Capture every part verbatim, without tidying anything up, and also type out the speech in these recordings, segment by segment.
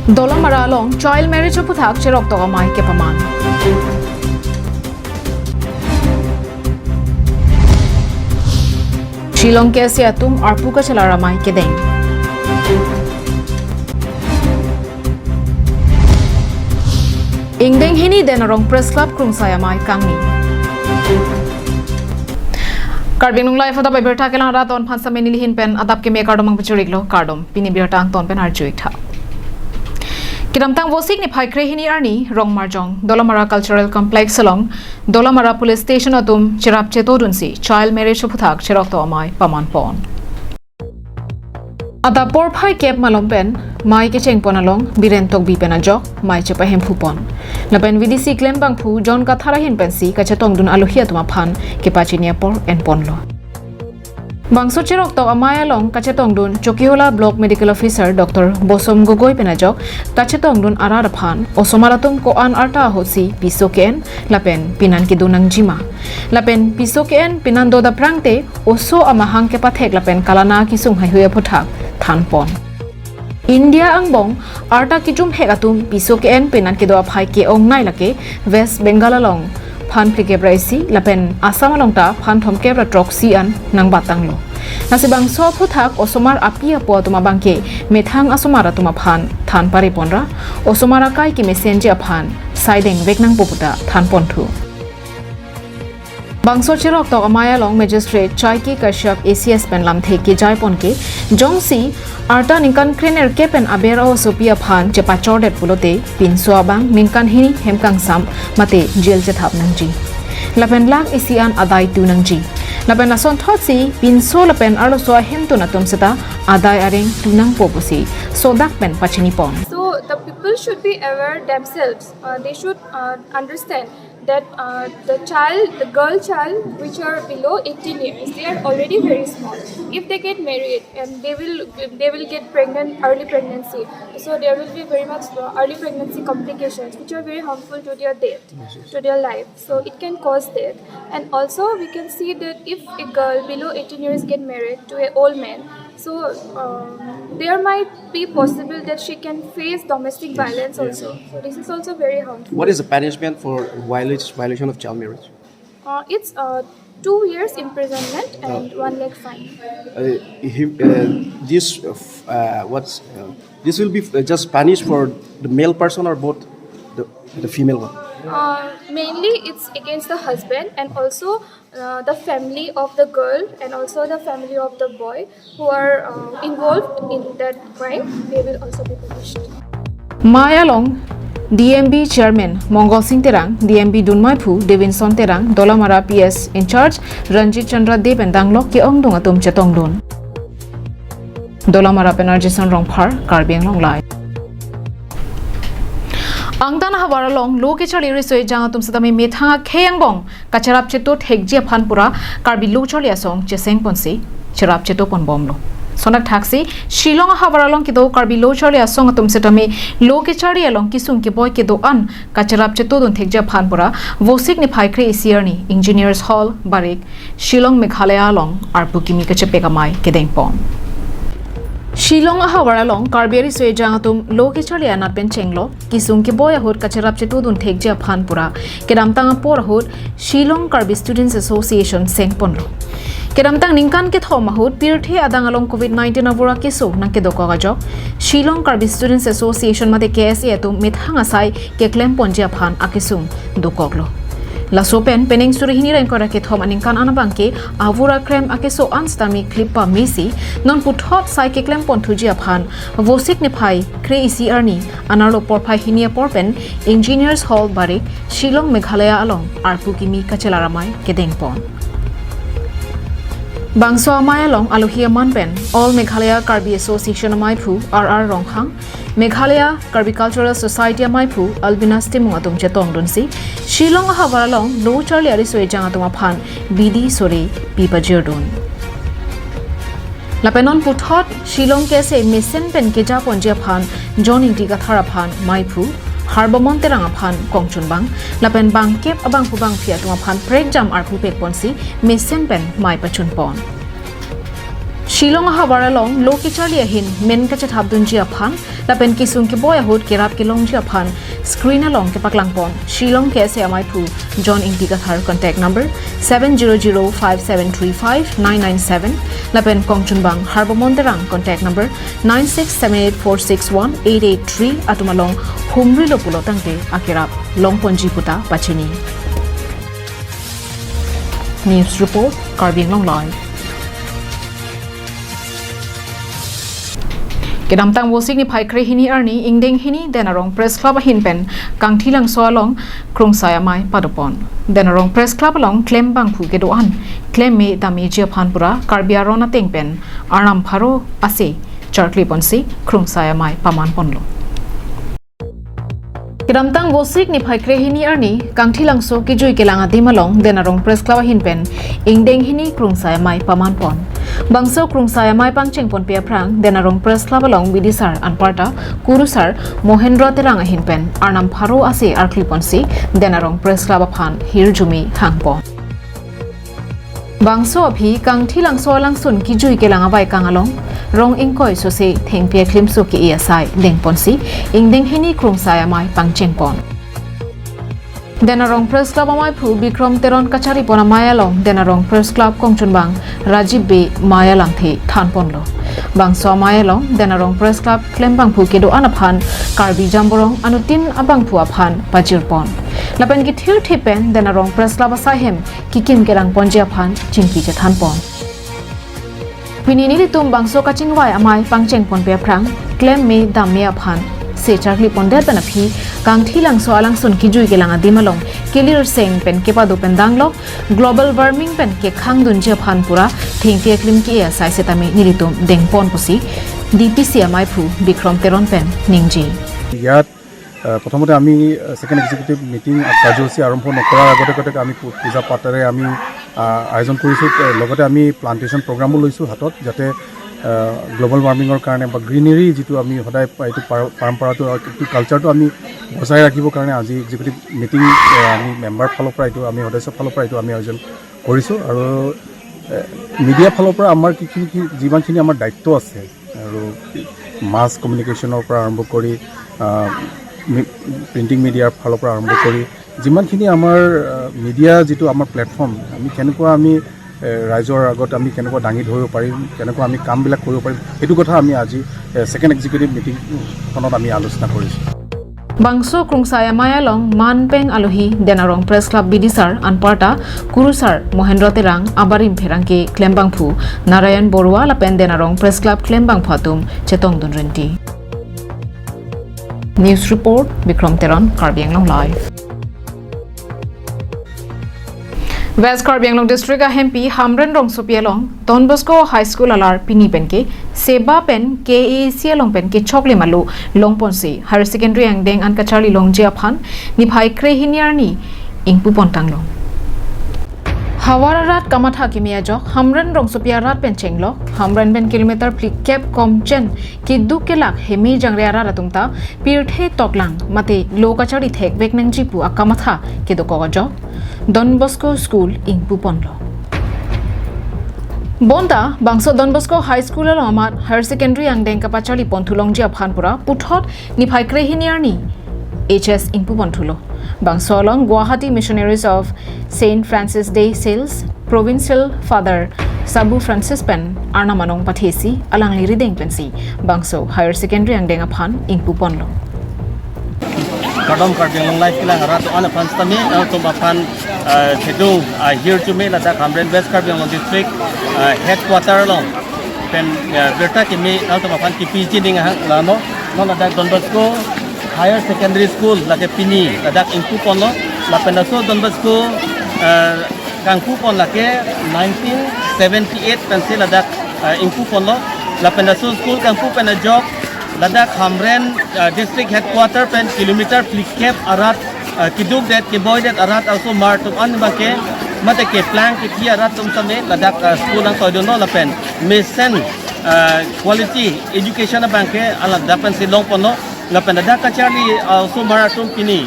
Dolamara along child marriage aphuthak cheroktok amei kepaman. Shillong K S A atum arpu kachelar amei kedeng. Ingdeng hini den arong Press Club Krungsai amei kangni. Karbi Anglong Live adap abirta kelang rat on phan same nelihin pen adap keme kardom nangpachuriklo, kardom. Pini birta angton pen arju-ik tha. Kedamtang Vosik niphai krehini arni Rongmarjong Dolamara Cultural Complex along Dolamara Police Station atum cherap chetodunsi child marriage aphuthak cheroktok amei pamanpon. Adap porphai kep malom pen mei kechengpon along Biren Tokbi pen ajok mei chepahemphupon. Lapen V D C klembangphu John Kathar ahin pensi kachetongdun alohi atum aphan kepachini apor enponlo. Bangso cheroktok amei along kachetongdun Chokihola Block Medical Officer Doctor Bosom Gogoi pen ajok kachetongdun arat aphan osomar atum ko-an arta ahutsi piso ke-en lapen pinan kedo nangjima. Lapen piso ke-en pinan do daprangte oso amahang kepathek lapen kalana kesung heihui aphuthak thanpon. India angbong arta kejumhek atum piso ke-en pinan kedo aphai ke-ongnei lake West Bengal along phan phlikep ra isi lapen Assam along ta phan thomkep ra throksi an nangbatanglo. Lasi bangso aphuthak osomar api apo atum abangke methang asomar atum aphan than pareponra, osomar akai kemesenji aphan saideng vek nangpo puta thanponthu. Bangso cheroktok amei along Magistrate Chaiki Kashyap A C S pen lamthe kejaiponke, jongsi arta ningkan krenerkep pen aber a-osopi aphan chepachordet pulote pinso abang ningkan hini hemkangsam mate jail chethap nangji. Lapen lakh isi an adai tu nangji. Lapen lasonthotsi pinso lapen arloso ahemtun atum seta adai areng tu nangpo pusi sodak pen pachinipon. So the people should be aware themselves. Uh, they should uh, understand that uh, the child, the girl child, which are below eighteen years, they are already very small. If they get married and they will, they will get pregnant, early pregnancy. So there will be very much uh, early pregnancy complications, which are very harmful to their death, to their life. So it can cause death. And also we can see that if a girl below eighteen years get married to an old man, so um, there might be possible that she can face domestic violence also. So this is also very harmful. What is the punishment for violation, violation of child marriage? Uh, it's uh, two years imprisonment and one lakh fine. Uh, he, uh, this uh, f- uh, what's uh, this will be uh, just punished for the male person or both the, the female one? Uh, mainly, it's against the husband and also uh, the family of the girl and also the family of the boy who are uh, involved in that crime. They will also be punished. Mei along D M B Chairman Mongol Sing Terang, D M B dunmeiphu Devinson Terang, Dolamara P S in charge Ranjit Chandra Deb pen danglok ke-ongdung atum chetongdun. Dolamara pen R J Son Rongphar, Karbi Anglong Live. Angtan ahavar along lo kecharli riso ejang atum setame methang akhei angbong kacherap cheto thekji aphan pura Karbi Lo Charli Asong chesengponsi cherap cheto ponbomlo. Sonak thaksi Shillong ahavar along kedo Karbi Lo Charli Asong atum setame lo kecharli along kesung keboi kedo-an kacherap chetodun thekji aphan pura Vosik niphai kre-isi arni Engineers Hall, Barik, Shillong, Meghalaya along arpu kimi kachepek amei kedengpon. Shillong ahavar along Karbi ariso ejang atum lo kecharli anat pen chenglo kesung keboi ahut kacherap chetodun thekji aphan pura kedamtang apor ahut Shillong Karbi Students Association sengponlo. Kedamtang ningkan kethom ahut pirthe adang along covid nineteen avur akeso nangkedokok ajok Shillong Karbi Students Association mate K S A atum methang asai keklemponji aphan akesung dokoklo. Laso pen penang suri hini ra ingkoi ra kethom aningkan an abangke avur akrem akeso an setame klip pamesi non puthot sai keklempon thuji aphan Vosik niphai kre-isi arni anerlo porphai hini apor pen Engineers Hall, Barik, Shillong, Meghalaya along arpu kimi kachelar amei kedengpon. Bangso amei along alohi aman pen All Meghalaya Karbi Association ameiphu R R Ronghang, Meghalaya Karbi Cultural Society ameiphu Albinas Timung atum chetongdunsi Shillong ahavar along lo charli ariso ejang atum aphan bidi sore pipajirdun. Lapen non puthot Shillong K S A mesen pen kejaponji aphan John Ingti Kathar aphan meiphu, Harbamon Terang aphan kongchunbang, lapen bangkep abangphu bangphi atum aphan prekjam arpu pekponsi mesen pen mei pachunpon. Shillong ahavar along lo kecharli ahin men kachethapdunji aphan lapen kesung keboi ahut kerap kelongji aphan screen along kepaklangpon Shillong K S A amaiphu John Ingti Kathar, contact number seven zero zero five seven three five nine nine seven, lapen kongchunbang Harbamon Terang, contact number nine six seven eight four six one eight eight three atum along humrilo pulo tangte akerap longponji puta pachini. News report, Karbi Anglong Live. Kedamtang Vosik niphai krehini arni ingdeng hini Denarong Press Club ahin pen Kangthilangso along Krungsai Amei padopon. Denarong Press Club along klembangphu kedo-an klem me dam meji aphan pura Karbi aron ateng pen Arnam pharo ase charkli ponsi Krungsai Amei paman ponlo. Kedamtang Vosik niphai krehini arni Kangthilangso kejui kelang adim along Denarong Press Club ahin pen ingdeng hini Krungsai Amei paman pon. Bangso Krungsai Amei pangcheng ponpe aphrang Denarong Press Club along bidisar anparta kurusar Mohendra Terang ahin pen Arnam pharo ase arkli ponsi Denarong Press Club aphan hirjume hangpon. Bangso aphi Kangthilangso alangsun kejui kelang avaikang along rong ingkoi sose thengpi aklimso ke-e asai dengponsi ingdeng hini Krungsai Amei pangchengpon. Denarong Press Club amaiphu Bikrom Teron kacharipon amei along Denarong Press Club kongchunbang Rajiv Bey, Maya Langthe thanponlo. Bangso amei along Denarong Press Club klembangphu kedo-an aphan Karbi Jamborong anuttin abangphu aphan pajirpon. Lapen kethirthe pen Denarong Press Club asaihem kekim kerangponji aphan chingki chethanpon. Pini nelitum bangso kachingvai amei pangchengponpe aphrang klem me dam me aphan se charkli pondet pen aphi Kangthilangso alangsun kejui kelang adim along kelirseng pen kepado pen danglok global warming pen kekhangdunji aphan pura thengpi aklim ke-e asai setame nelitum dengpon pusi D P C amaiphu Bikrom Teron pen ningje. ইয়াত, আহ, প্ৰথমতে আমি, আহ, second executive meeting, আহ, কাৰ্যসূচী আৰম্ভ নকৰাৰ আগতে আগতে আমি পূ-, পূজা পাঠেৰে আমি, আহ, আয়োজন কৰিছোঁ। আহ, লগতে আমি প্লাণ্টেশ্যন প্ৰগ্ৰামো লৈছোঁ হাতত, যাতে, আহ, গ্ল'বেল ৱাৰ্মিঙৰ কাৰণে বা গ্ৰীনেৰী যিটো আমি সদায় পা-, এইটো পাৰ-, পৰম্পৰাটো, এইটো কালচাৰটো আমি বজাই ৰাখিবৰ কাৰণে আজি এক্সিকিউটিভ মিটিং, আহ, আমি মেম্বাৰ ফালৰ পৰা এইটো, আমি সদস্য ফালৰ পৰা এইটো আমি আয়োজন কৰিছোঁ। আৰু, আহ, মিডিয়া ফালৰ পৰা আমাৰ কি, কি, কি যিমানখিনি আমাৰ দায়িত্ব আছে, আৰু মাছ কমিউনিকেশ্যনৰ পৰা আৰম্ভ কৰি, আহ, মি-, প্ৰিণ্টিং মিডিয়াৰ ফালৰ পৰা আৰম্ভ কৰি যিমানখিনি আমাৰ, আহ, মিডিয়া যিটো আমাৰ প্লেটফৰ্ম, আমি কেনেকুৱা আমি, এ, ৰাইজৰ আগত আমি কেনেকুৱা দাঙি ধৰিব পাৰিম, কেনেকুৱা আমি কামবিলাক কৰিব পাৰিম, সেইটো কথা আমি আজি, এ, ছেকেণ্ড এক্সিকিউটিভ মিটিংখনত আমি আলোচনা কৰিছোঁ। Bangso Krungsai Amei along manpeng alohi Denarong Press Club bidisar anparta kurusar Mohendra Terang, abarim pherangke klembangphu Narayan Borua lapen Denarong Press Club klembangphu atum chetongdun rinti. News report, Bikrom Teron, Karbi Anglong Live. West Karbi Anglong District ahempi Hamren rongsopi along Don Bosco High School alar pini penke seba pen K A A C along penke chokle malo longponsi higher secondary angdeng an kacharli longji aphan niphai krehini arni ingpupontanglo. Havar arat kamatha kimi ajok Hamren rongsopi arat pen chenglok, Hamren pen kilometer phlikep komchen keduk kelak heme jangre arat atum ta pirthe toklang mate lo kacharli thekvek nangji pu akamatha kedokok ajok Don Bosco School ingpuponlo. Bonta bangso Don Bosco High School along amat higher secondary angdeng kapacharli ponthu longji aphan pura puthot niphai krehini arni H S ingpuponthulo. Bangso along Guwahati Missionaries of Saint Francis de Sales, Provincial Father Sabu Francis pen arnam anong pathesi alangli rideng pensi bangso higher secondary angdeng aphan ingpuponlo. Kardom Karbi Anglong Live kelang arat do-an aphan setame, eh, atum aphan, eh, thedung, eh, hirjume ladak Hamren West Karbi Anglong District, eh, headquarter along pen, eh, birta kimi atum aphan kipiji ning ahang lano, non ladak Don Bosco Higher Secondary School lake pini ladak ingpuponlo, lapen laso Don Bosco, eh, kangpupon lake nineteen seventy-eight pensi ladak, eh, ingpuponlo, lapen laso school kangpu pen ajok ladak Hamren, eh, district headquarter pen kilometer phlikep arat, eh, kedukdet keboidet arat aso mar atum an abangke mate keplang kethi arat atum setame ladak, eh, school nangtoidunlo lapen mesen, eh, quality education abangke alada pensi longponlo lapen ladak kacharli, eh, aso mar atum pini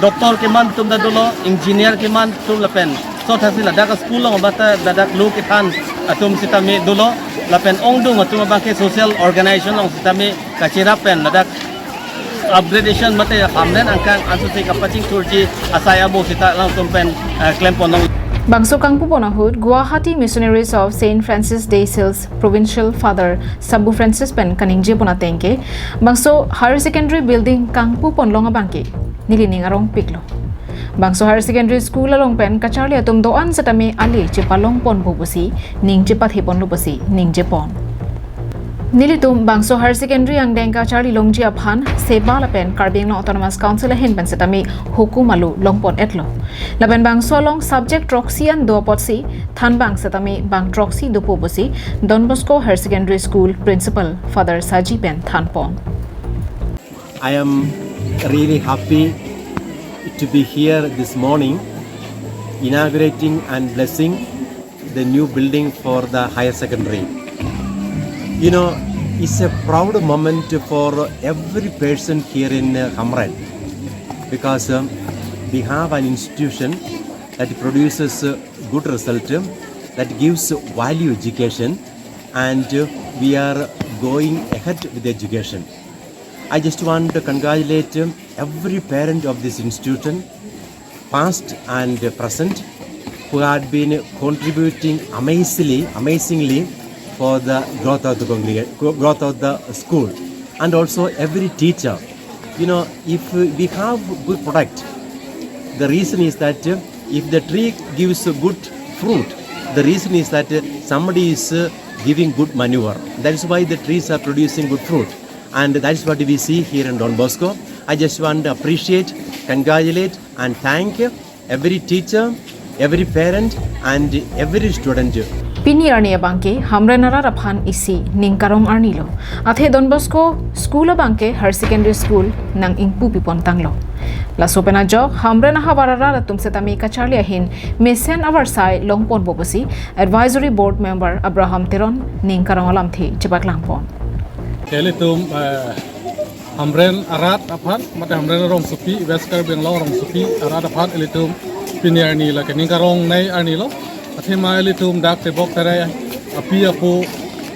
doctor keman atum ta dolo, engineer keman atum lapen sothasi ladak school along bata ladak lo kethan atum setame dolo. Lapen ongdung atum abangke social organization along sitame kachirap pen ladak upgradation mate Hamren angkang ansose kapachingthurji asai abo sita alangtum pen, eh, klempon long. Bangso kangpupon ahut Guwahati Missionaries of Saint Francis de Sales Provincial Father Sabu Francis pen kaningjepon ateng ke bangso higher secondary building kangpupon long abangke nelining arongpiklo. Bangso higher secondary school along pen kacharli atum do-an setame ale chepalongponpo pusi ning chepatheponlo pusi ningjepon. Nelitum bangso higher secondary angdeng kacharli longji aphan SEBA lapen Karbi Anglong Autonomous Council ahin pen setame hukum alo longpon-etlo. Lapen bangso along subject throksi an do apotsi thanbang setame bang throksi dopo pusi Don Bosco Higher Secondary School Principal Father Saji pen thanpon. I am really happy to be here this morning, inaugurating and blessing the new building for the higher secondary. You know, it's a proud moment for every person here in, uh, Hamren, because, um, we have an institution that produces, uh, good result, um, that gives value education, and, uh, we are going ahead with education. I just want to congratulate, um, every parent of this institution, past and present, who had been contributing amazingly, amazingly for the growth of the congrega-, gro-, growth of the school, and also every teacher. You know, if, uh, we have good product, the reason is that, uh, if the tree gives a good fruit, the reason is that, uh, somebody is, uh, giving good manure. That is why the trees are producing good fruit. And that is what we see here in Don Bosco. I just want to appreciate, congratulate, and thank every teacher, every parent, and every student. Pini arni abangke Hamren arat aphan isi ning karong arnilo. Athe Don Bosco school abangke higher secondary school nang ingpu pipon tanglo. Laso pen ajok Hamren ahavar arat atum setame kacharli ahin mesen avarsai longponpo pusi Advisory Board Member Abraham Teron ning karong alamthe chepaklangpon. Ke ilitum, eh, Hamren arat aphan, mate Hamren arongsopi, West Karbi Anglong arongsopi arat aphan ilitum pini arni lake ning karong nei arnilo. Athema ilitum dak tebok terai api apo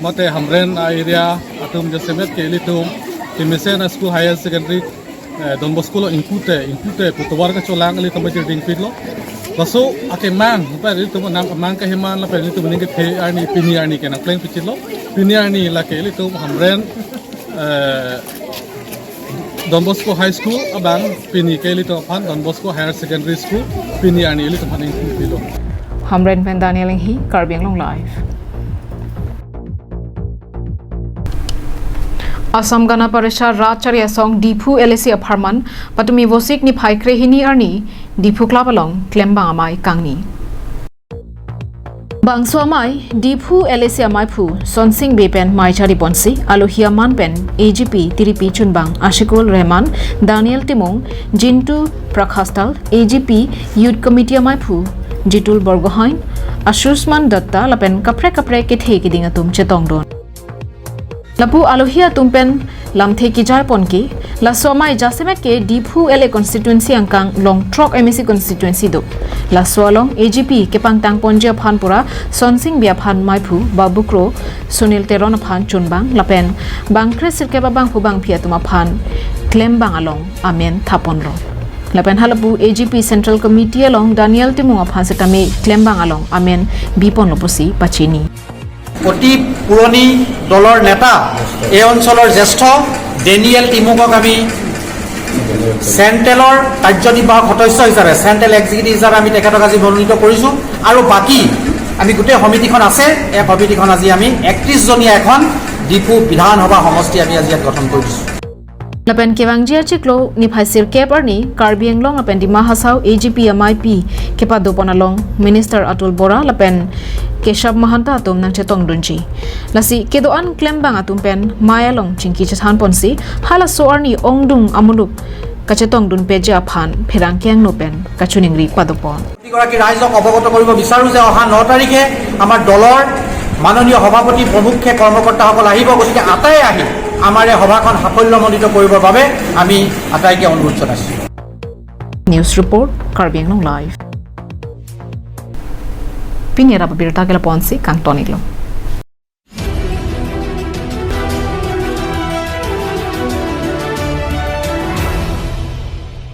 mate Hamren a-area atum jasemet ke ilitum kemesen a-school higher secondary, eh, Don Bosco along ingpute, ingpute pu tovar kacholang ilitum bajir dingpiklo. Laso akemang, lapen ilitum nang kemang keheman, lapen ilitum ning kethe arni pini arni ke nangpleng pichitlo. Pini arni lake ilitum Hamren, eh, Don Bosco High School abang pini ke ilitum aphan Don Bosco Higher Secondary School pini arni ilitum aphan ingpilo. Hamren pen Daniel Enghi, Karbi Anglong Live. Assam Gana Parishad Rat Chari Asong Diphu L A C apharman patumi Vosik niphai krehini arni Diphu Club along klembang amei kangni. Bangso amei Diphu L A C amaiphu Sonsing Bey pen mei chariponsi alohi aman pen A G P tiripi chunbang Ashikul Rehman, Daniel Timung, Jintu Prakhastal, A G P Youth Committee amaiphu Jitul Borgohain, Ashushman Dutta lapen kaprek kaprek kethe keding atum chetongdun. Lapu alohi atum pen lamthe kejaiponke, laso amei jasemet ke Diphu L A constituency angkang long throk M A C constituency do. Laso along A G P kepangtangponji aphan pura Sonsing Bey aphan meiphu Babu Kro, Sunil Teron aphan chunbang lapen bangkre sirkep abangphu bangphi atum aphan klembang along amen thaponlo. Lapen halapu A G P Central Committee along Daniel Timung aphan setame klembang along amen biponlo pusi pachini. অতি পুৰণি দলৰ নেতা, এই অঞ্চলৰ জ্যেষ্ঠ ডেনিয়েল টিমুকক আমি চেণ্ট্ৰেলৰ কাৰ্যনিৰ্বাহক সদস্য হিচাপে, চেণ্ট্ৰেল এক্সিকিউটিভ হিচাপে আমি তেখেতক আজি মনোনীত কৰিছোঁ। আৰু বাকী আমি গোটেই সমিতিখন আছে, এই সমিতিখন আজি আমি একত্ৰিশ জনীয়া এখন ডিফু বিধানসভা সমষ্টি আমি আজি ইয়াত গঠন কৰি দিছোঁ। Lapen kevangji achiklo niphai sirkep arni Karbi Anglong lapen Dima Hasao A G P ameipi kepadopon along Minister Atul Bora lapen Keshav Mahanta atum nangchetongdunji. Lasi kedo-an klembang atum pen mei along chingki chethanponsi halaso arni ongdung amuluk kachetongdunpeji aphan pherangke angno pen kachiningri padopon. প্ৰতিগৰাকী ৰাইজক অৱগত কৰিব বিচাৰোঁ যে অহা ন তাৰিখে আমাৰ দলৰ মাননীয় সভাপতি প্ৰমুখ্যে কৰ্মকৰ্তাসকল আহিব। গতিকে আটাই আহি আমাৰ এই সভাখন সাফল্যমণ্ডিত কৰিবৰ বাবে আমি আটাইকে অনুৰোধ জনাইছোঁ। News report, Karbi Anglong Live. Pini arap abirta ke lapu-ansi kangtonlo.